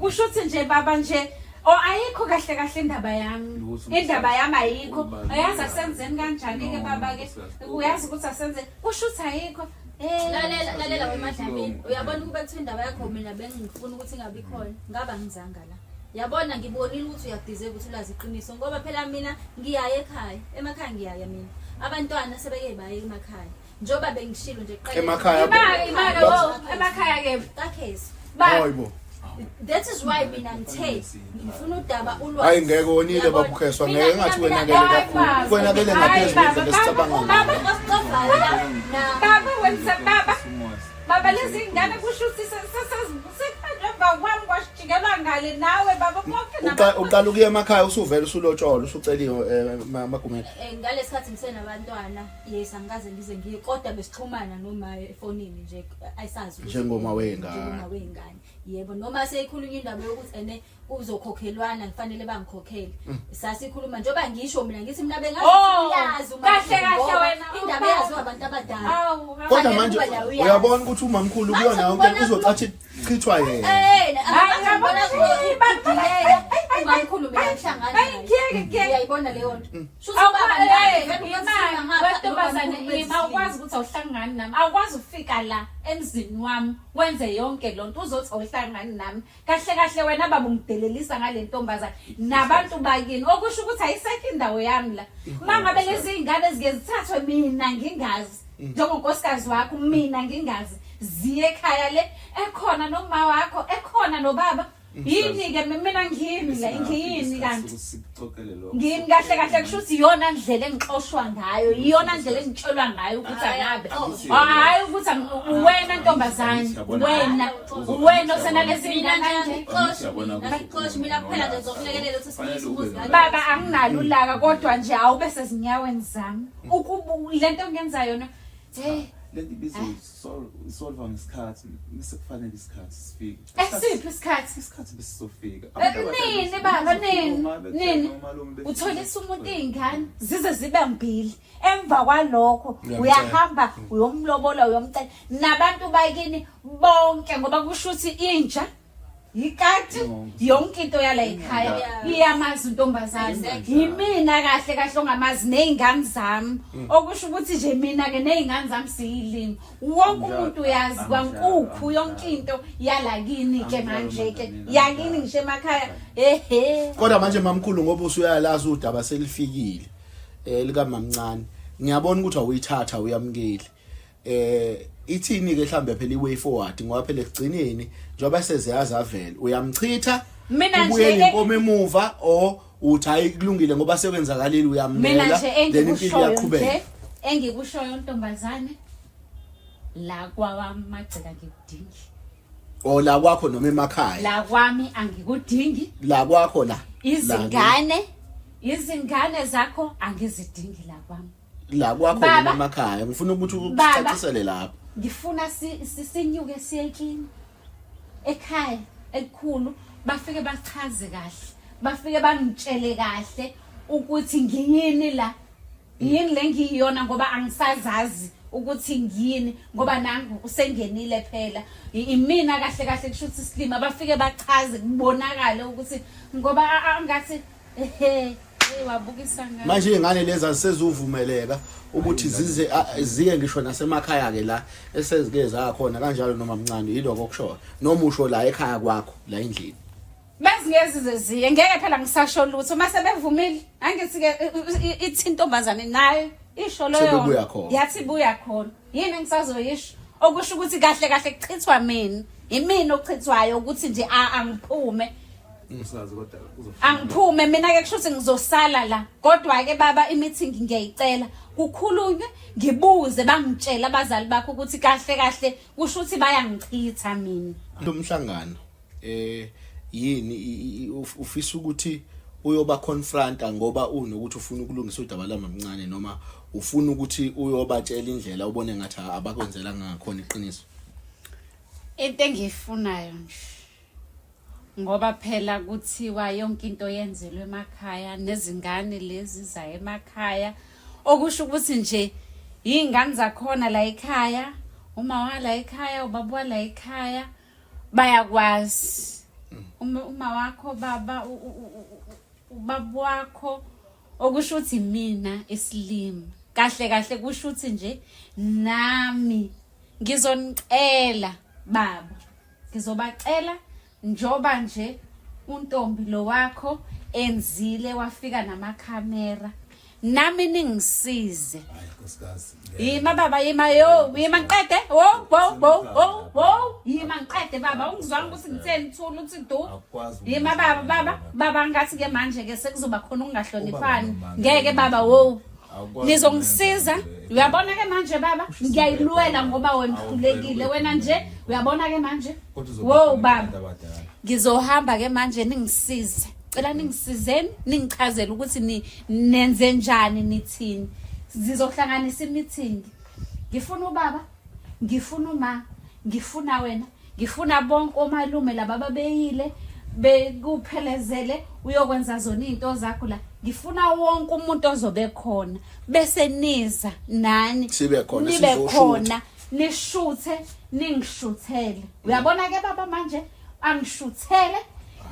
[SPEAKER 1] Kusho ukuthi nje baba nje Oh ayikho kahle kahle indaba yami.
[SPEAKER 5] Lutho,
[SPEAKER 1] Indaba yami ayikho.
[SPEAKER 5] Ubalulekile.
[SPEAKER 1] Uyazi asenzeni kanjani ke
[SPEAKER 5] No,
[SPEAKER 1] baba ke?
[SPEAKER 5] nkosikazi.
[SPEAKER 1] Uyazi ukuthi asenze kusho ukuthi ayikho. Eh
[SPEAKER 3] Lalela lalela wemadlamini uyabona ukuba kuthiwa indaba yakho mina bengifuna ukuthi ingabi khona ngaba ngizanga la yabona ngibonile ukuthi uyadeserve ukuthi ulazi iqiniso ngoba phela mina ngiyaya ekhaya emakhaya ngiyaya mina abantwana sebeke baye emakhaya njengoba bengishilo nje kuqala
[SPEAKER 2] Emakhaya
[SPEAKER 1] Imaka imaka wo emakhaya ke.
[SPEAKER 3] kakhesi
[SPEAKER 1] Ba
[SPEAKER 2] Hayibo.
[SPEAKER 3] that is why mina ngithe ngifuna udaba ulwazi
[SPEAKER 2] Hayi ngeke wonile
[SPEAKER 3] Uyabona?
[SPEAKER 2] babukheswa
[SPEAKER 3] Mina-
[SPEAKER 2] ngeke ngathi
[SPEAKER 3] mina-
[SPEAKER 2] wenakele
[SPEAKER 1] Hayi,
[SPEAKER 2] kakhulu.
[SPEAKER 1] baba.
[SPEAKER 2] Kwenakele
[SPEAKER 1] Hayi,
[SPEAKER 2] ngaphezulu
[SPEAKER 1] baba,
[SPEAKER 2] kwendlela esicabanga
[SPEAKER 1] baba,
[SPEAKER 2] ngayo.
[SPEAKER 3] Wasixovala na
[SPEAKER 1] Baba wenza baba. Baba lezi ngane kusho ukuthi sekuhanjwe emva kwami kwashijikelwa ngale nawe baba bonke
[SPEAKER 2] Uqala ukuya emakhaya usuvela usulotsholwa usuceliwe eh, Magumede.
[SPEAKER 3] Eh, ngalesikhathi ngisenabantwana yes angikaze ngize ngiye kodwa besixhumana noma efonini nje ayisazi ukuthi-
[SPEAKER 2] Njengoma wey'ngane.
[SPEAKER 3] njengoma wey'ngane yebo noma seyikhulunywa indaba yokuthi ene kuzokhokhelwana ngifanele bangikhokhele sasikhuluma njengoba ngisho mina ngithi mina bengazi
[SPEAKER 1] Oh,
[SPEAKER 3] uyazi uma
[SPEAKER 1] kahle kahle
[SPEAKER 3] ngoba
[SPEAKER 1] wena,
[SPEAKER 3] indaba
[SPEAKER 1] oh,
[SPEAKER 3] eyaziwa abantu abadala
[SPEAKER 1] Awu,
[SPEAKER 2] Kodwa
[SPEAKER 3] Kufanele
[SPEAKER 2] manje
[SPEAKER 3] ukuba nawe uyazi.
[SPEAKER 2] uyabona ukuthi umamkhulu
[SPEAKER 3] Manje
[SPEAKER 2] kuyona yonke
[SPEAKER 3] ubona-
[SPEAKER 2] uzocathi chithwa yena.
[SPEAKER 3] Eh,
[SPEAKER 1] Hayi,
[SPEAKER 3] ngibona
[SPEAKER 1] yabona-
[SPEAKER 3] umamkhulu mina ngihlangana
[SPEAKER 1] Hayi, ngiyeke, ngiyeke.
[SPEAKER 3] uyayibona leyo nto Shuthi
[SPEAKER 1] Awu,
[SPEAKER 3] ubaba
[SPEAKER 1] eh,
[SPEAKER 3] naye vele
[SPEAKER 1] ima,
[SPEAKER 3] uyasilima ngapha,
[SPEAKER 1] wentombazane
[SPEAKER 3] nomamkhulu
[SPEAKER 1] ima awukwazi ukuthi awuhlangani nami awukwazi ukufika la emzini wami wenze yonke loo nto uzothi awuhlangani nami kahle kahle wena baba ungidelelisa ngale ntombazane nabantu bakini okusho ukuthi ayisekho indawo yami la uma ngabe lezi iy'ngane zike zithathwe mina ngingazi njengonkosikazi wakho mina ngingazi ziye ekhaya le ekhona noma wakho ekhona nobaba yini-ke mina ngiyini la ngiyini kanti
[SPEAKER 5] Sikuxoxele lokho.
[SPEAKER 1] ngiyini kahle kahle kusho ukuthi iyona ndlela engixoshwa ngayo iyona ndlela engitshelwa ngayo ukuthi angabe hhayi ukuthi wena ntombazane wena wena osenalezi
[SPEAKER 3] Mina
[SPEAKER 1] ngane
[SPEAKER 3] nje
[SPEAKER 1] kanje
[SPEAKER 3] angixoshi mina angixoshi mina kuphela nje ngizokulekelela ukuthi sibuyise umuzi kahle.
[SPEAKER 1] baba anginalo ulaka kodwa nje awube sezinyaweni zami ukubu lento engenza yona hey
[SPEAKER 5] Lento ibizwa isolva ngesikhathi sekufanele isikhathi sifike.
[SPEAKER 1] esiphi isikhathi
[SPEAKER 5] Isikhathi besizofika.
[SPEAKER 1] nini baba nini nini utholisa umuntu iy'ngane zize zibe mbili emva kwalokho
[SPEAKER 2] Uyamcela.
[SPEAKER 1] uyahamba uyomlobola uyomcela nabantu bakini bonke ngoba kusho ukuthi inja yikati yonke into yala ekhaya
[SPEAKER 3] Yeah.
[SPEAKER 1] iyamazi intombazane yimina kahle kahle ongamazi ney'ngane zami okusho ukuthi nje mina-ke ney'ngane zami siyilimi wonke umuntu uyazi kwankukhu yonke into yalakini-ke manje-ke yakini ngisho emakhaya ehe
[SPEAKER 2] Kodwa manje mamkhulu ngoba usuyalazi udaba selifikile eh lika mamncane. Ngiyabona ukuthi awuyithatha uyamukeli. Eh ithini ke mhlambe phela iway forward ngoba phela ekugcineni njengoba seziyazi avele uyamchitha
[SPEAKER 1] Mina nje
[SPEAKER 2] ubuyele
[SPEAKER 1] ke-
[SPEAKER 2] inkomo emuva or uthi hayi kulungile ngoba sekwenzakalile
[SPEAKER 1] mina
[SPEAKER 2] uyamnela
[SPEAKER 1] nje
[SPEAKER 2] then impilo
[SPEAKER 1] engikushoyo
[SPEAKER 2] iyaqhubeka
[SPEAKER 1] nje engikushoyo ntombazane la kwawamagceka ngikudingi
[SPEAKER 2] or la kwakho noma emakhaya
[SPEAKER 1] la kwami angikudingi
[SPEAKER 2] la kwakho la
[SPEAKER 1] izingane izingane zakho angizidingi la kwami
[SPEAKER 2] la kwakho
[SPEAKER 1] Baba.
[SPEAKER 2] noma emakhaya ngifuna ukuthi
[SPEAKER 1] Baba.
[SPEAKER 2] ucacisele lapho
[SPEAKER 1] ngifuna sinyuke siye kini ekhaya elikhulu bafike bachaze kahle bafike bangitshele kahle ukuthi ngiyini la yini le ngiyiyona ngoba angisazazi ukuthi ngiyini ngoba nangu usengenile phela imina kahle kahle kusho ukuthi isilima bafike bachaze kubonakale ukuthi ngoba angathi ehe. Wabukisa ngayo.
[SPEAKER 2] Manje izingane lezi azisezuvumeleka ukuthi zize ziye ngisho nasemakhaya ke la esezike zakhona kanjalo noma mncane yiloko okushoyo noma usho la ekhaya kwakho la endlini.
[SPEAKER 1] Bezingeke zize ziye ngeke phela ngisasho lutho uma sebevumile angithi ke ithi intombazane nayo isho loyo
[SPEAKER 2] Sebebuya khona.
[SPEAKER 1] yathi buya khona yini engisazoyisho okusho ukuthi kahle kahle kuchithwa mina imina ochithwayo ukuthi nje angiphume
[SPEAKER 5] Usazi kodwa uzofuna.
[SPEAKER 1] Angiphume mina ke kusho ukuthi ngizosala la. Kodwa ke baba i-meeting ngiyayicela. Kukhulunywe ngibuze bangitshele abazali bakho ukuthi kahle kahle kusho ukuthi bayangichitha mina.
[SPEAKER 2] Lo mhlangano eh yini ufisa ukuthi uyoba confronta ngoba unokuthi ufuna ukulungisa udaba lamamncane noma ufuna ukuthi uyobatshela indlela ubone ngathi abakwenzela ngakhona iqiniso.
[SPEAKER 1] Into engiyifunayo nje ngoba phela kuthiwa yonke into yenzelwe emakhaya nezingane lezi zaye emakhaya okusho ukuthi nje iy'ngane zakhona la ekhaya uma wala ekhaya ubaba wala ekhaya bayakwazi uma uma wakho baba ubaba wakho okusho ukuthi mina isilima kahle kahle kusho ukuthi nje nami ngizonicela baba ngizobacela njoba nje untombi lo wakho enzile wafika namakhamera nami ningisize yima baba yima yo yima ngiqede wo wo wo wo wo yima ngiqede baba ungizwanga ukuthi ngitheni thula uthi du yima baba baba baba ngathi ke manje ke sekuzoba khona ukungahloniphani ngeke baba wo nizongisiza uyabona ke manje baba ngiyayilwela ngoba wena uhlulekile wena nje uyabona ke manje wo baba ngizohamba ke manje ningisize cela ningisizeni ningichazele ukuthi ni nenze njani nithini zizohlanganisa imeeting ngifuna ubaba ngifuna uma ngifuna wena ngifuna bonke omalume laba babeyile bekuphelezele uyokwenza zona izinto zakho la ngifuna wonke umuntu ozobe khona bese niza nani
[SPEAKER 2] sibe khona
[SPEAKER 1] nibe khona nishuthe ningishuthele uyabona ke baba manje angishuthele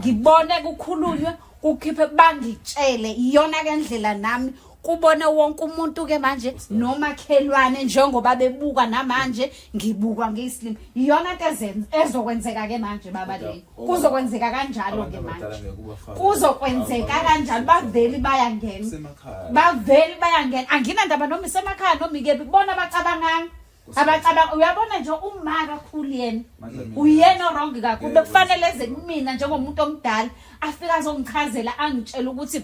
[SPEAKER 1] ngibone kukhulunywe kukhiphe bangitshele iyona ke ndlela nami kubone wonke umuntu ke manje nomakhelwane njengoba bebuka namanje ngibukwa ngiyisilima iyona into ezokwenzeka ke manje baba le kuzokwenzeka kanjalo ke manje kuzokwenzeka kanjalo baveli bayangena baveli bayangena anginandaba noma isemakhaya noma ikephi kubona abacabanganga abacabanga uyabona nje uma kakhulu yena uyena wrong kakhulu bekufanele eze kumina njengomuntu omdala afike azongichazela angitshela ukuthi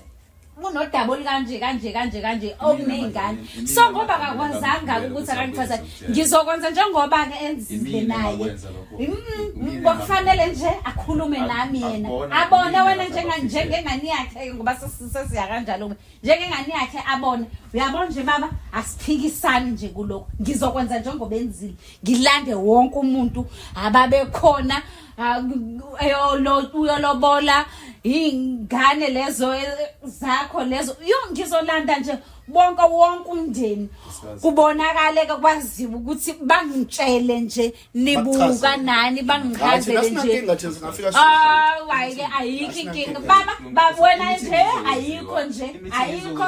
[SPEAKER 1] kunodaba olukanje kanje kanje kanje okuney'ngane so ngoba akakwazanga ukuthi akangichazele ngizokwenza njengoba-ke enzile naye kwakufanele nje akhulume nami yena abone wena njengengane yakhe ngoba sesiya kanjalo njengengane yakhe abone uyabona nje baba asiphikisani nje kulokhu ngizokwenza njengoba enzile ngilande wonke umuntu ababekhona uyolobola iy'ngane lezo eh, zakho lezo yo ngizolanda nje bonke wonke umndeni kubonakale kwaziwa ukuthi bangitshele nje nibuka nani bangichazele nje ah hayi ke ayikho inkinga baba baba wena nje ayikho nje ayikho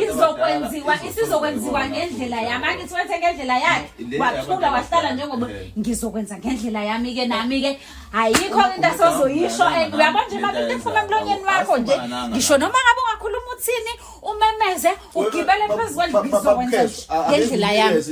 [SPEAKER 1] izokwenziwa isizokwenziwa ngendlela yami angithi wenze ngendlela yakhe wathula wahlala njengoba ngizokwenza ngendlela yami ke nami ke ayikho into asozoyisho and uyabona nje mama into ephuma emlonyeni wakho nje ngisho noma ngabe ungakhuluma uthini umemeze ugibele phezu kwendlu ngizokwenza ngendlela yami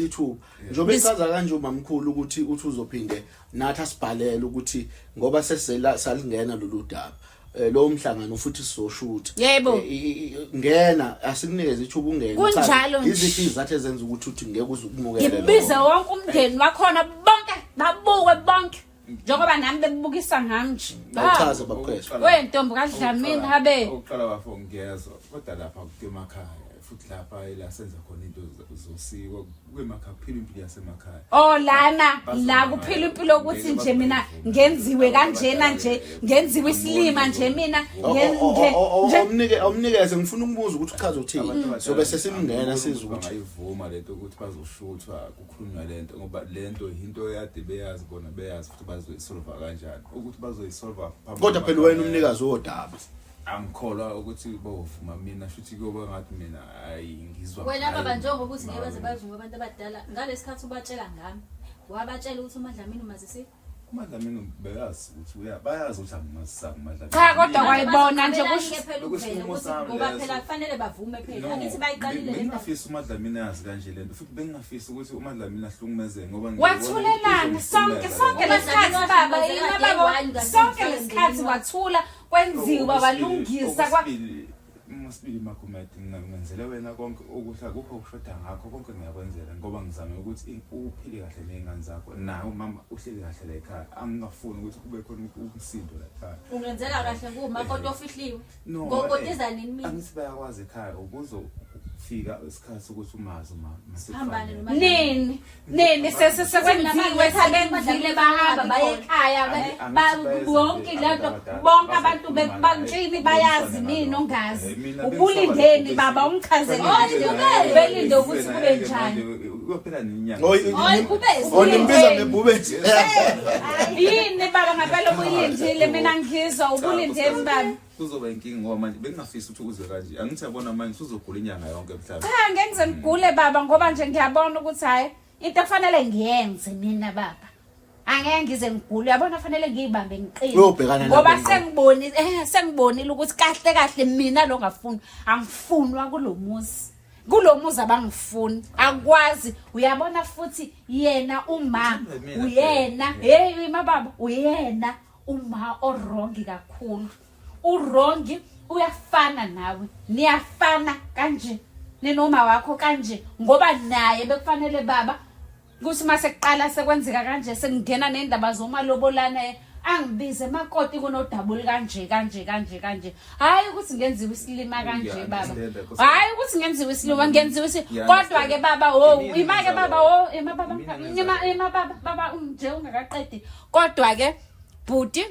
[SPEAKER 2] Njengoba echaza kanje umamkhulu ukuthi uthi uzophinde nathi asibhalele ukuthi ngoba sesela salingena lolu daba. Eh, lo mhlangano futhi sizoshutha.
[SPEAKER 1] Yebo.
[SPEAKER 2] Eh, ngena asikunikeze ithuba ungene.
[SPEAKER 1] Kunjalo nje.
[SPEAKER 2] Iziphi izathu ezenza ukuthi uthi ngeke uze ukumukele lokho?
[SPEAKER 1] Ngibize wonke umndeni wakhona bonke babuke bonke njengoba nami bebukisa ngami nje.
[SPEAKER 2] Awuchaze babukhwezwa.
[SPEAKER 1] We ntombi kaDlamini habe.
[SPEAKER 5] Oqala bafo ngiyezwa kodwa lapha kutemakhaya futhi lapha ila senza khona into zosiko Kuyemakhaya kuphila impilo yasemakhaya.
[SPEAKER 1] Oh lana la kuphila impilo ukuthi nje mina ngenziwe kanjena nje ngenziwe isilima nje mina
[SPEAKER 2] nje awumnikeze ngifuna ukubuza ukuthi uchaza uthini sobe sesimngena sizwe ukuthi
[SPEAKER 5] ayivuma lento ukuthi bazoshuthwa kukhulunywa lento ngoba lento into yade beyazi bona beyazi ukuthi bazoyisolva kanjani ukuthi bazoyisolva
[SPEAKER 2] kodwa phela wena umnikazi wodaba.
[SPEAKER 5] Angikholwa ukuthi bovuma mina shuthi kuyoba ngathi mina hayi ngizwa
[SPEAKER 3] Wena baba
[SPEAKER 5] ngayo.
[SPEAKER 3] njengoba ukuthi ngeke baze bavume abantu abadala ngalesikhathi ubatshela ngami wabatshela ukuthi uMadlamini umazisile
[SPEAKER 5] uMadlamini beyazi ukuthi uya bayazi ukuthi angimazisanga uMadlamini.
[SPEAKER 1] Cha, kodwa kwayibona nje
[SPEAKER 3] kusho
[SPEAKER 1] kusho-
[SPEAKER 3] phela ukuvela
[SPEAKER 5] Bekuyisinqumo
[SPEAKER 3] ukuthi
[SPEAKER 5] sami
[SPEAKER 3] ngoba
[SPEAKER 5] leso.
[SPEAKER 3] phela kufanele bavume phela
[SPEAKER 5] No,
[SPEAKER 3] angithi bayiqalile le ndaba.
[SPEAKER 5] Bengingafisi uMadlamini azi kanje lento futhi bengingafisi ukuthi uMadlamini ahlukumezeke ngoba ngiyabona ukuthi
[SPEAKER 1] Wathulelani sonke
[SPEAKER 5] uzomhlukumeza
[SPEAKER 1] sonke
[SPEAKER 5] lo.
[SPEAKER 1] lesikhathi baba yima baba sonke lesikhathi wathula kwenziwa walungisa kwa
[SPEAKER 5] Okwesibili, Okwesibili Magumede ngenzele wena konke okuhle akukho okushoda ngakho konke ngiyakwenzela ngoba ngizame ukuthi uphile kahle ney'ngane zakho nawe umama uhleli kahle la ekhaya angingafuni ukuthi kube khona umsindo la ekhaya
[SPEAKER 3] Ungenzela kahle kuwumakoti ofihliwe.
[SPEAKER 5] No,
[SPEAKER 3] Ngokotiza nini mina?
[SPEAKER 5] Angithi bayakwazi ekhaya ubuzofika isikhathi sokuthi umazi umama
[SPEAKER 3] Hambane noma-
[SPEAKER 1] nini nini sesekwenziwe sebenzile bahamba baye ekhaya bonke lento bonke abantu bantshini bayazi nini ongazi ubulindeni baba umchazele belinde ukuthi kube njani
[SPEAKER 5] Kuyophela nenyanga.
[SPEAKER 3] Oh,
[SPEAKER 2] Oh, nimbiza ngebhubesi.
[SPEAKER 1] yini baba ngempela ubuyilindile mina ngizwa ubulindeni baba
[SPEAKER 5] Kuzoba inkinga ngoba manje bengingafisi ukuthi uze kanje. Angithi yabona manje usuzogula inyanga yonke mhlawumbe.
[SPEAKER 1] Cha ngeke ngize ngigule baba ngoba nje ngiyabona ukuthi hayi into ekufanele ngiyenze mina baba. Angeke ngize ngigule uyabona fanele ngiyibambe ngiqine.
[SPEAKER 2] Uyobhekana nabo
[SPEAKER 1] Ngoba
[SPEAKER 2] ngqo.
[SPEAKER 1] sengibonile sengibonile ukuthi kahle kahle mina lo ngafuni angifunwa kulomuzi. Kulomuzi abangifuni akwazi uyabona futhi yena uma
[SPEAKER 5] Mina
[SPEAKER 1] uyena hey mababa uyena uma orongi kakhulu. Urongi uyafana nawe niyafana kanje ninoma wakho kanje ngoba naye bekufanele baba kuthi mase kuqala sekwenzeka kanje sekungena nendaba zomalobolana angibize makoti kunodabuli kanje kanje kanje kanje hayi ukuthi ngenziwe isilima kanje
[SPEAKER 5] Yeah,
[SPEAKER 1] baba
[SPEAKER 5] understand that, Nkosi.
[SPEAKER 1] hayi ukuthi ngenziwe isilima ngenziwe isi
[SPEAKER 5] Yeah,
[SPEAKER 1] kodwa ke
[SPEAKER 5] understand.
[SPEAKER 1] baba wo
[SPEAKER 5] Imina
[SPEAKER 1] ima ke
[SPEAKER 5] engenza
[SPEAKER 1] baba
[SPEAKER 5] lokho.
[SPEAKER 1] wo ima baba
[SPEAKER 5] Imina engenza
[SPEAKER 1] ima
[SPEAKER 5] lokho.
[SPEAKER 1] ima baba baba nje ungakaqedi kodwa ke bhuti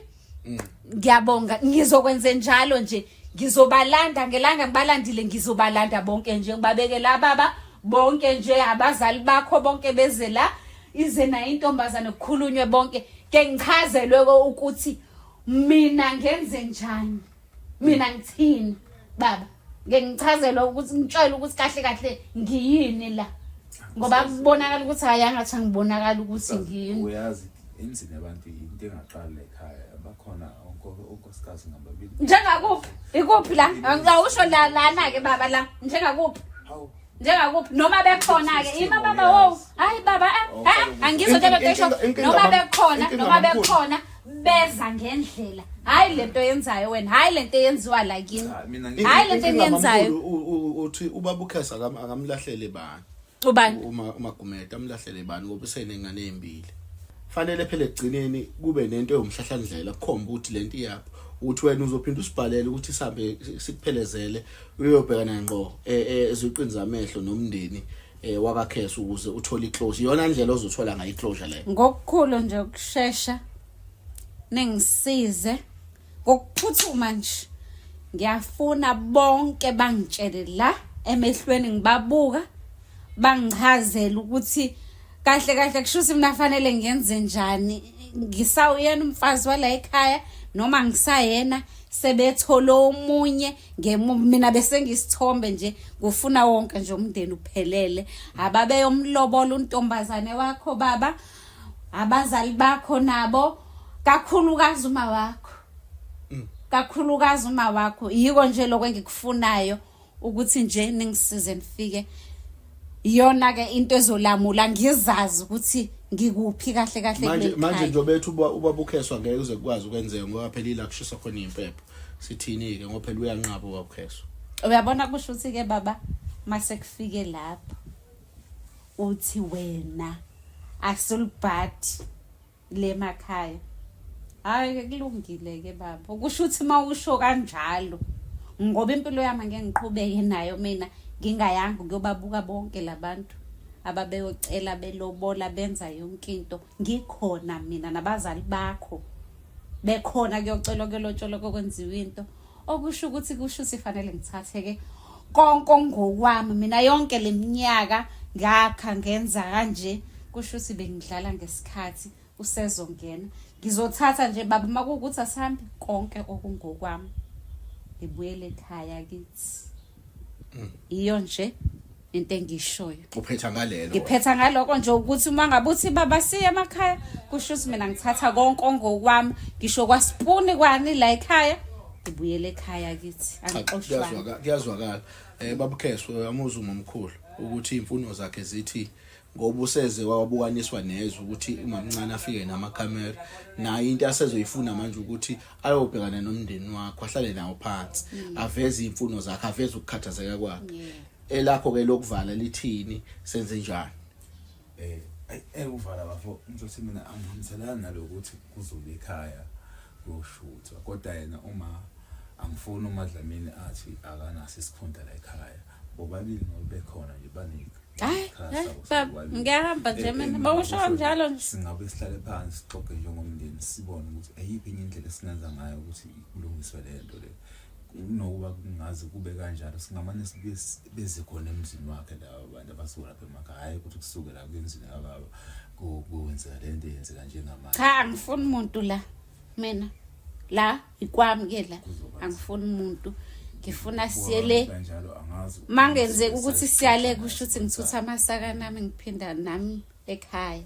[SPEAKER 1] ngiyabonga ngizokwenze njalo nje ngizobalanda ngelanga ngibalandile ngizobalanda bonke nje ngibabeke la baba bonke nje abazali bakho bonke beze la ize nayo intombazane kukhulunywe bonke ke ngichazelwe ukuthi mina ngenze njani mina ngithini baba ngeke ngichazelwe ukuthi ngitshele ukuthi kahle kahle ngiyini la ngoba kubonakala ukuthi hayi angathi angibonakala ukuthi ngiyini
[SPEAKER 5] Uyazi emzini yabantu into engaqali la ekhaya bakhona onkosikazi ngababili.
[SPEAKER 1] Njengakuphi? Ikuphi la? Awusho la lana ke baba la. Njengakuphi?
[SPEAKER 5] Hawu.
[SPEAKER 1] Njengakuphi? Noma bekhona ke. Ima baba wo. Hayi baba eh, eh angizwa nje besho. Noma bekhona, noma bekhona beza ngendlela. Hayi lento yenzayo wena. Hayi lento eyenziwa la kimi. Hayi lento eniyenzayo.
[SPEAKER 2] Uthi ubaba uKhesa akamlahlele bani?
[SPEAKER 1] Ubani?
[SPEAKER 2] Uma uMagumede amlahlele bani ngoba usenengane ezimbili. Fanele phela ekugcineni kube nento ewumhlahlandlela kukhomba ukuthi lento iyaphi. Uthi wena uzophinda usibhalele ukuthi sihambe sikuphelezele uyobhekana ngqo e, e, eziqini zamehlo nomndeni eh wakaKhesa ukuze uthole iclosure. Iyona ndlela ozothola ngayo iclosure leyo.
[SPEAKER 1] Ngokukhulu nje ukushesha ningisize ngokuphuthuma nje ngiyafuna bonke bangitshele la emehlweni ngibabuka bangichazele ukuthi kahle kahle kusho ukuthi mina fanele ngenze njani ngisawuyena umfazi wala ekhaya noma ngisayena sebethola omunye mina bese ngisithombe nje kufuna wonke nje umndeni uphelele ababeyomlobola untombazane wakho baba abazali bakho nabo kakhulukazi uma wakho kakhulukazi uma wakho yiko nje lokho engikufunayo ukuthi nje ningisize nifike iyona ke into ezolamula ngizazi ukuthi ngikuphi kahle kahle
[SPEAKER 2] manje
[SPEAKER 1] kuleli
[SPEAKER 2] manje
[SPEAKER 1] khaya.
[SPEAKER 2] nje bethu ubaba ukheswa ngeke uze kukwazi ukwenzeka ngoba phela ila kushisa khona impepho sithini ke ngoba phela uyanqaba ubaba ukheswa
[SPEAKER 1] uyabona kusho ukuthi ke baba mase kufike lapho uthi wena asulubhadi le makhaya hayi ke kulungile ke baba ukusho ukuthi uma usho kanjalo ngoba impilo yami angeke ngiqhubeke nayo mina ngingayanga kuyobabuka bonke labantu ababeyocela belobola benza yonke into ngikhona mina nabazali bakho bekhona kuyocelwa kuyolotsholwa kokwenziwa into okusho ukuthi kusho ukuthi fanele ngithathe-ke konke ngokwami mina yonke le minyaka ngakha ngenza kanje kusho ukuthi bengidlala ngesikhathi usezongena ngizothatha nje baba uma kuwukuthi asihambi konke okungokwami. Ngibuyele ekhaya kithi. Iyo nje into engishoyo.
[SPEAKER 2] Uphetha ngalelo.
[SPEAKER 1] Ngiphetha ngaloko nje ukuthi uma ngabe uthi baba siye emakhaya kusho ukuthi mina ngithatha konke ongokwami ngisho kwasipuni kwani la ekhaya ngibuyele ekhaya kithi angixoshwanga.
[SPEAKER 2] Kuyazwakala kuyazwakala. Eh babukheswe amuzwa umamkhulu ukuthi imfuno zakhe zithi ngoba useze wabukaniswa nezwe ukuthi umamncane afike namakhamera naye into asezoyifuna manje ukuthi ayobhekana nomndeni wakho ahlale nawo phansi mm. aveze imfuno zakhe aveze ukukhathazeka kwakhe elakho ke lokuvala lithini senze njani
[SPEAKER 5] eh ekuvala bafo ngizothi mina angihambiselani nalokuthi kuzobe ekhaya kuyoshuthwa kodwa yena uma angifuni uMadlamini athi akanaso isikhundla la ekhaya bobabili ngoba bekhona nje banika
[SPEAKER 1] Hayi, hayi, baba, ngiyahamba nje mina. Bawusho kanjalo nje.
[SPEAKER 5] Singabe sihlale phansi sixoxe njengomndeni sibone ukuthi eyiphi enye indlela esingenza ngayo ukuthi kulungiswe le nto le. Kunokuba kungaze kube kanjalo singamane sibuye beze khona emzini wakhe laba bantu abasuka lapha emakhaya hhayi ukuthi kusuke la emzini kababa kwenzeka le nto eyenzeka njengamanje.
[SPEAKER 1] Cha, angifuni muntu la mina. La ikwami ke la. Angifuni muntu. Ngifuna siyele
[SPEAKER 5] kanjalo angazi
[SPEAKER 1] mangenzeka ukuthi siyale kusho ukuthi ngithutha amasaka nami ngiphinda nami ekhaya.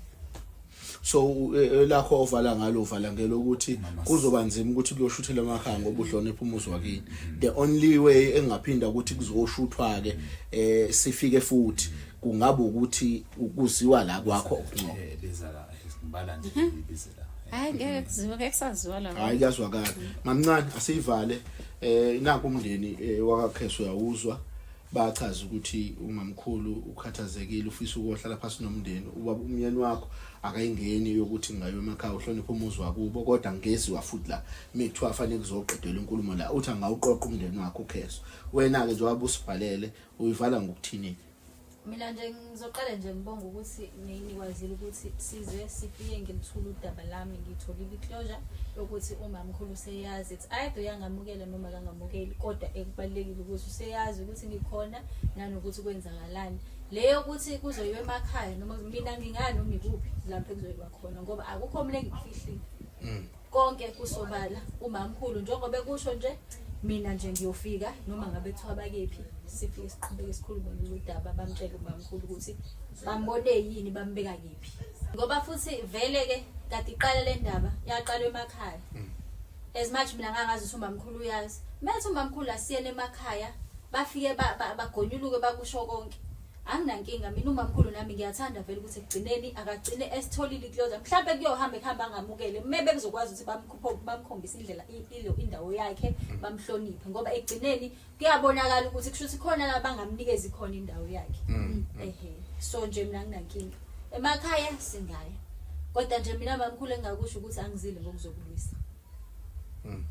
[SPEAKER 2] So elakho ovala ngalo uvala ngelokuthi kuzoba nzima ukuthi kuyoshuthela emakhaya ngoba uhlonipha umuzi wakini. The only way engaphinda ukuthi kuzoshuthwa ke eh sifike futhi kungaba ukuthi kuziwa la kwakho okungcono.
[SPEAKER 5] Beza la ngibala nje bize la.
[SPEAKER 1] Hayi ngeke kuziwe ngeke kusaziwa la.
[SPEAKER 2] Hayi kuyazwakala. Mamncane asiyivale eh naku umndeni wakaKheso uyawuzwa bachaza ukuthi umamkhulu ukhathazekile ufisa ukuhlala phansi nomndeni ubaba umyeni wakho akayingeni yokuthi ngayo emakhaya uhlonipha umuzi wakubo kodwa ngeziwa futhi la mekuthiwa fanele kuzoqedelwa inkulumo la uthi angawuqoqa umndeni wakho uKheso wena ke njengoba usibhalele uyivala ngokuthini
[SPEAKER 3] Mina nje ngizoqala nje ngibonga ukuthi nikwazile ukuthi size sifike ngilithula udaba lami ngitholile i-closure yokuthi umamkhulu useyazi it's either uyangamukela noma akangamukeli kodwa ekubalulekile ukuthi useyazi ukuthi ngikhona nanokuthi kwenzakalani le yokuthi kuzoyiwa emakhaya noma mina ngingaya noma ikuphi lapho ekuzoyiwa khona ngoba akukho mina engikufihlile mm. konke kusobala umamkhulu njengoba ekusho nje mina nje ngiyofika noma ngabe kuthiwa bakephi sifike siqhubeke sikhulume lolu daba bamtshele umamkhulu ukuthi bambone yini bambeka kephi ngoba futhi vele ke kade iqala le ndaba yaqalwa emakhaya mm. as much mina ngangazi ukuthi umamkhulu uyazi methi umamkhulu asiyene emakhaya bafike bagonyuluke bakusho konke Anginankinga mina umamkhulu nami ngiyathanda vele ukuthi ekugcineni akagcine esitholile iclosure mhlawumbe kuyohamba ekuhamba angamukele maybe kuzokwazi ukuthi bamkhuphe bamkhombise indlela ilo indawo yakhe bamhloniphe ngoba ekugcineni kuyabonakala ukuthi kusho ukuthi khona la bangamnikezi khona indawo yakhe mm, mm. ehe so nje mina nginankinga emakhaya singaya kodwa nje mina mamkhulu engakusho ukuthi angizile ngokuzokulwisa
[SPEAKER 2] Mm.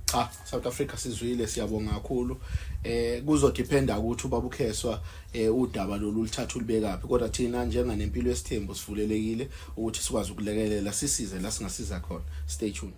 [SPEAKER 2] Cha South Africa sizwile siyabonga kakhulu eh kuzodependa ukuthi ubaba ukheswa eh udaba lolu lithatha ulibekaphi kodwa thina njenganempilo yesithembu sivulelekile ukuthi sikwazi ukulekelela sisize la singasiza khona stay tuned.